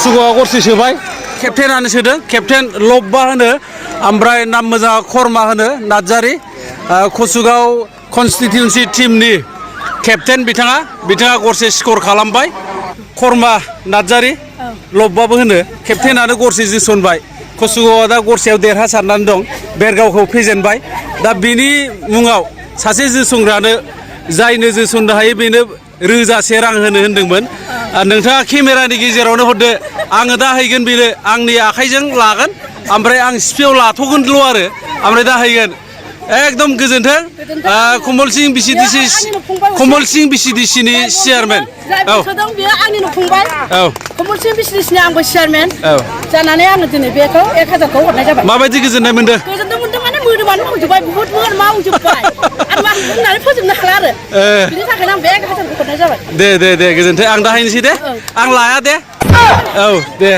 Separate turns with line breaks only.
खसुगावआ गरसे सोबाय केप्टेनानो सोदों केप्टेन लब्बा होनो ओमफ्राय नाम मोजां खरमा होनो नार्जारि खसुगाव कनस्टिटिउन्सि टीमनि केप्टेन बिथाङा गरसे स्कर खालामबाय खरमा नार्जारि लब्बाबो होनो केप्टेनानो गरसे जोसनबाय खसुगावआ दा गरसेयाव देरहासारनानै दं बेरगावखौ फेजेनबाय दा बिनि मुङाव सासे जोसनग्रानो जायनो जोसननो हायो बेनो रोजासे रां होनो होनदोंमोन नोंथाङा केमेरानि गेजेरावनो हरदो आङो दा हैगोन बेनो आंनि आखाइजों लागोन ओमफ्राय आं सिफियाव लाथ'गोनल' आरो ओमफ्राय दा हैगोन एकदम गोजोन्थों कमल सिं बिसिडिसिनि चेयारमेन औ
आंनिनो फंबाय
औ
कमल सिं बिसिडिसिनि आंबो चेयारमेन जानानै आङो दिनै बेखौ 1000खौ हरनाय जाबाय
माबायदि गोजोननाय मोनदों
माने मोदोमानो मावजोबबाय बुहुत मावजोबबाय आरो आं बुंनानै फोजोबनो हाला आरो बिनि थाखायनो आं बे 1000खौ हरनाय जाबाय
दे गोजोन्थों आं दा हैनोसै दे आं लाया दे औ दे